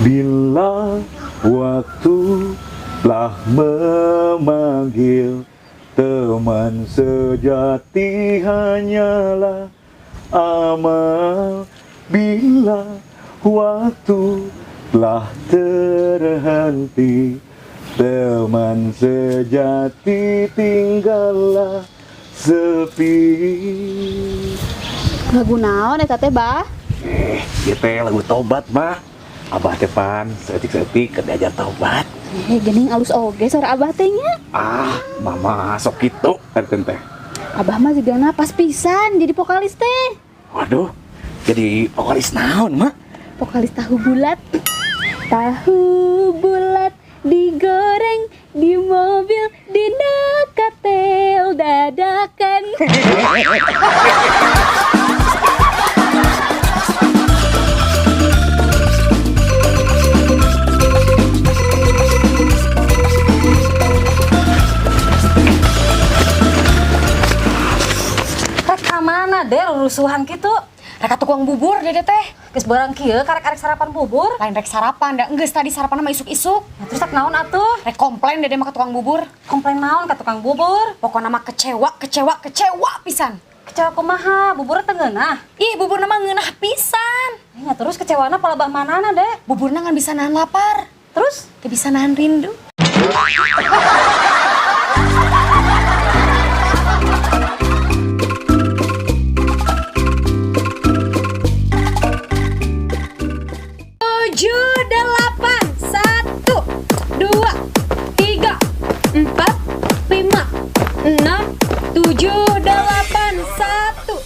Bila waktu telah memanggil, teman sejati hanyalah amal. Bila waktu telah terhenti, teman sejati tinggallah sepi. Lagu naon eta teh, Bah? Eh, ieu teh lagu tobat mah. Abah teh pan saeutik-saeutik keur diajar tobat. Eh, geuning alus oge suara Abah teh nya. Ah, mama sok kitu enten teh. Abah mah juga pas pisan jadi vokalis teh. Waduh, jadi vokalis naon, Mak? Vokalis tahu bulat. Tahu bulat digoreng di mobil di katel dadakan. Rek ka mana deh rusuhan gitu? Rek ka tukang bubur dede teh. Geus barang kieu karek arek sarapan bubur. Lain rek sarapan, da enggeus tadi sarapan mah isuk-isuk. Nah, terus rek naon atuh? Rek komplain dede mah ka tukang bubur. Komplain naon ka tukang bubur? Pokokna mah kecewa, kecewa, kecewa pisan. Kecewa kumaha? Buburna teu ngeunah. Ih, buburna mah ngeunah pisan. Nya terus kecewana palebah manana deh? Buburna ngan bisa nahan lapar, Terus teu bisa nahan rindu. Tujuh, delapan, satu, dua, tiga, empat, lima, enam, tujuh, delapan, satu.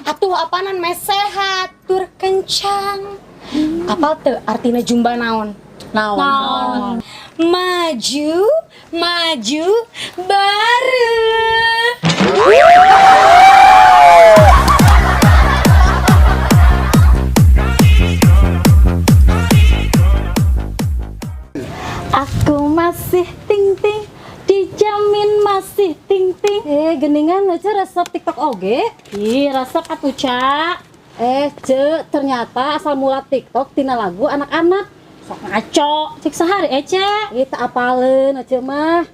Atuh apanan meh sehat tur kencang. Apal teu artina jumba naon? Naon? Maju, maju, baru. Aku masih ting ting, dijamin masih ting ting. Eh, geningan aja resep TikTok oge. Ih, resep atuh, Ca. Eh, ce, ternyata asal mula TikTok tina lagu anak-anak. Sok ngaco. Cik sehari, Ece. Ih, tak apaleun aja mah.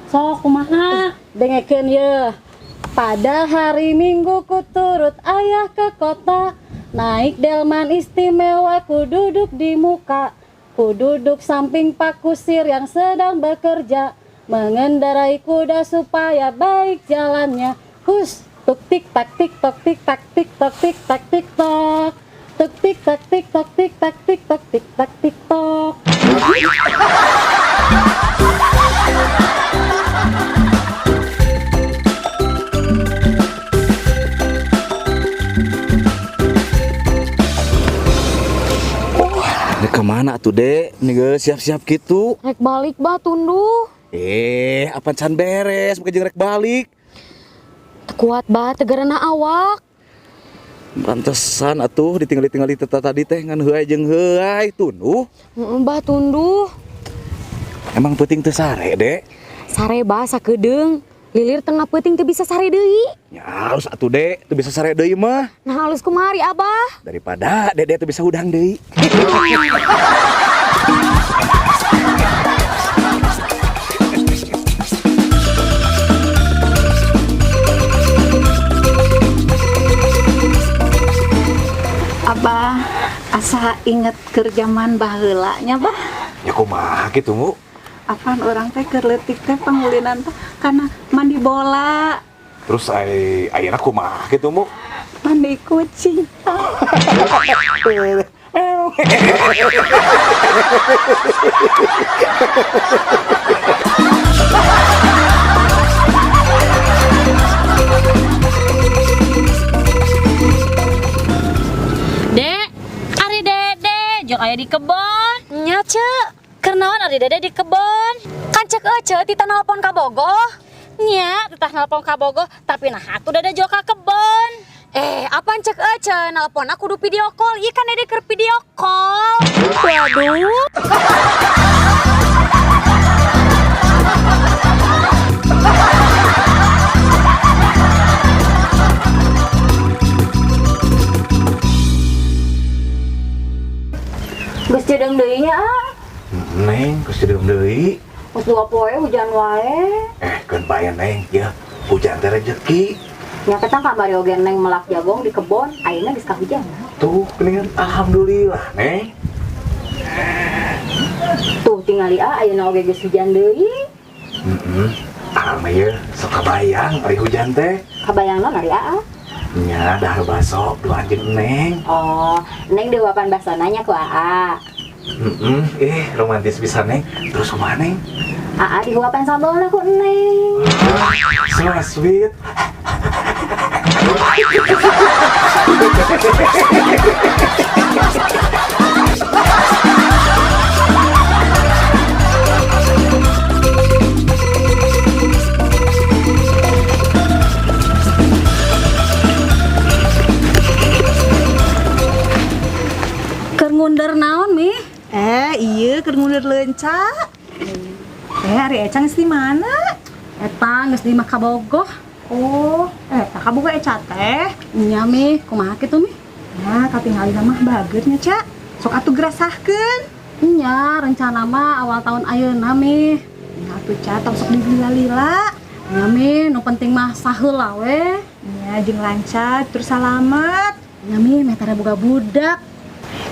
Sok kumaha? Dengekeun ye. Pada hari Minggu ku turut ayah ke kota, naik delman istimewa ku duduk di muka. Ku duduk samping Pak Kusir yang sedang bekerja, mengendarai kuda supaya baik jalannya. Hus, tuk tik tak tik tok tik tak tik tok tik tak tik tok. Tuk tik tak tik tok tik tak tik tok tik tak tik tok. Rek kemana tuh, Dek? Nih geus siap-siap gitu. Rek balik bah tunduh. Eh, apa can beres, bukan jeung rek balik. Teu kuat bah tegerana awak. Pantesan atuh ditinggali-tinggali teta tadi teh ngan heuay jeung heuay tunduh. Heeh bah tunduh. Emang peuting teu sare, Dek? Sare bah sakedeung. Lilir tengah peuting teu bisa sare deui. Ya halus atuh, Dek, teu bisa sare deui mah. Nah halus kumari Abah. Daripada Dede teu bisa hudang deui. Abah asa inget keur jaman baheula nya, Bah. Ya kumaha kitu, Mu? Apaan orang teh keur leutik teh pangulinan teh kana mandi bola, Terus ai ayeuna kumaha kitu, Mu? Mandi kucing. Dek, ari dede, jok aya di kebon. Nya, Ce. Keur naon ari Dede di kebon? Kan cek Ece tita nelpon ka Bogoh. Nya, titah nelpon ka Bogoh, tapi nah atuh Dede jol ka kebon. Eh, apaan cek Ece nelpon aku kudu video call. Ieu kan Dede keur video call. Waduh. Geus cedeung deui nya ah. Neng, geus cedeung deui. Geus dua poe hujan wae. Eh, keun bae Neng, ya. Hujan teh rezeki. Nya ketang kamari oge Neng melak jagong di kebon, ayeuna geus kahujanan. Tuh, geuningan alhamdulillah, Neng. Tuh tingali ah ayeuna oge geus hujan deui. Heeh. Alhamdulillah ya, sok kabayang ari hujan teh. Kabayang naon ari aa? Nya dahar baso duaan jeung Neng. Oh, Neng dihuapan basona nya ku aa. Heeh, eh romantis pisan Neng. Terus kumaha Neng? Aa dihuapan sambalna ku Neng. So sweet. Keur ngunder naon Mi? Eh, iya keur ngundur leunca. Eh, ari Eca geus di mana? Eta geus di imah ka Bogoh. Oh, eta kaboga Eca teh. Nya Mi, kumaha kitu Mi? Nah, katingalina mah bager nya, Ca. Sok atuh gerasahkeun. Nya, rencana mah awal tahun ayeuna Mi. Nya atuh Ca, tong sok dilila-lila. Nya Mi, nu penting mah saheula we. Nya jeung lancar terus salamet. Nya Mi, meh tara boga budak.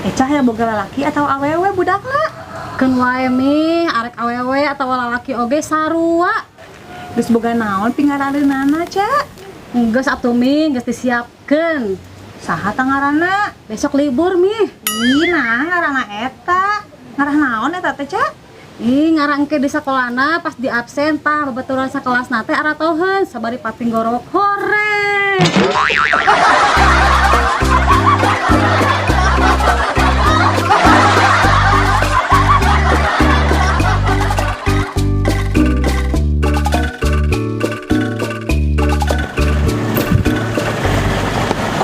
Eca ya boga lalaki atau awewe budakna? Keun wae Mi, arek awewe atawa lalaki oge sarua. Geus boga naon pingarareunana, Ca? Geus atuh Mi, geus disiapkeun. Saha tah ngaranna? Besok libur Mi. Ih, nah ngaranna eta. Ngarah naon eta teh, Ca? Ih, ngarang ke di sekolahna pas di absen tah babaturan sakelasna teh aratoheun sabari pating gorowok hore.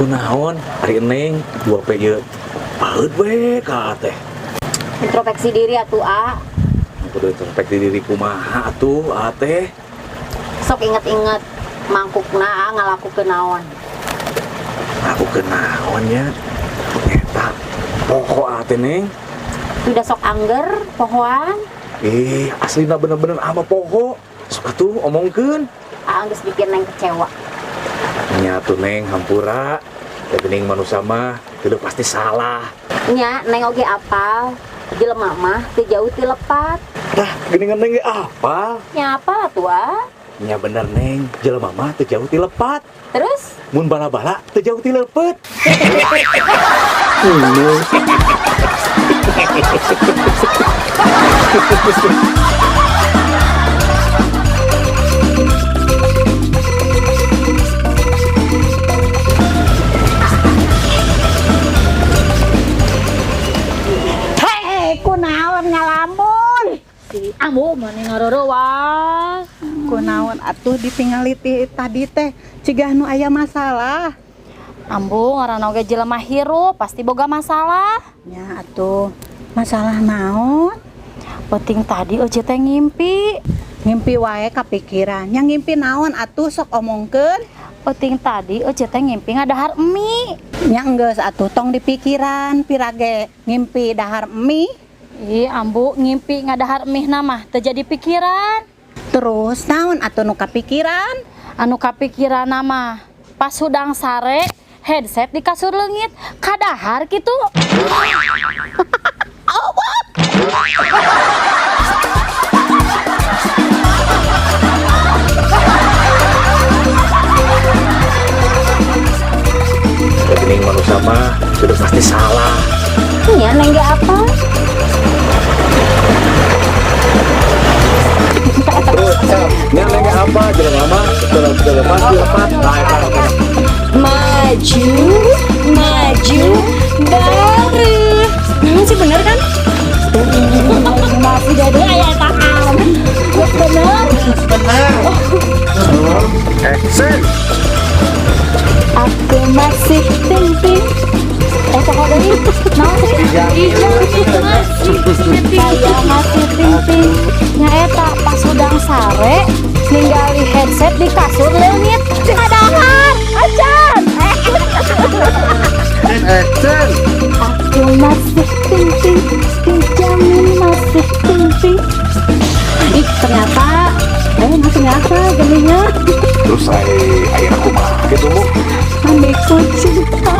Kunaon ari Neng dua pe ieu paeut we ka teh. Introspeksi diri atuh ah. Kudu introspeksi diri kumaha atuh a teh. Sok inget-inget mangkukna aa ngalakukeun naon. Aku kenaon nya. Eta pokok a teh Neng. Udah sok angger pohoan. Ih, aslina bener-bener ama poho. Sok atuh omongkeun. Aa geus bikin Neng kecewa. Nya atuh Neng hampura. Da geuning manusia mah teu pasti salah. Nya Neng oge apal. Jelema mah teu jauh ti lepat. Tah, geuningan Neng ge apal. Nya apal atuh ah. Nya bener Neng, jelema mah teu jauh ti lepat. Terus Mun bala-bala teu jauh ti leupeut. Hei, kunaon ngalamun? Si ambu mani ngarorowas. Kunaon atuh ditingali ti tadi teh cigah nu aya masalah. Ambu ngaranna oge jelema hirup pasti boga masalah. Nya atuh, masalah naon? Penting tadi Ece teh ngimpi. Ngimpi wae kapikiran. Nya ngimpi naon atuh sok omongkeun? Penting tadi Ece teh ngimpi ngadahar mie. Nya enggeus atuh tong dipikiran pirage ngimpi dahar mie. Ih, ambu ngimpi ngadahar mie mah teu jadi pikiran. Terus naon atuh nu kapikiran? Anu kapikiran mah pas hudang sare headset di kasur leungit kadahar kitu. Da geuning manusia mah sudah pasti salah. Nya Neng ge apal. Terus, nya Neng ge apa jelema mah teu lepas ti lepat. Nah, eta. Maju, maju, baru. Nah, sih bener kan? Ide deui aya etaan. Geus bener. Bener. Action. Aku masih ting ting. Eh, pokoknya deui. Naon sih? Dijamin. Saya masih ting ting. Nyaeta pas hudang sare ninggali headset di kasur leungit. Kadahar, acan. Action. Aku masih ting ting, dijamin masih ting ting. Ih, ternyata, eh, nah ternyata geninya Terus saya air aku mah gitu mu. ambil cinta.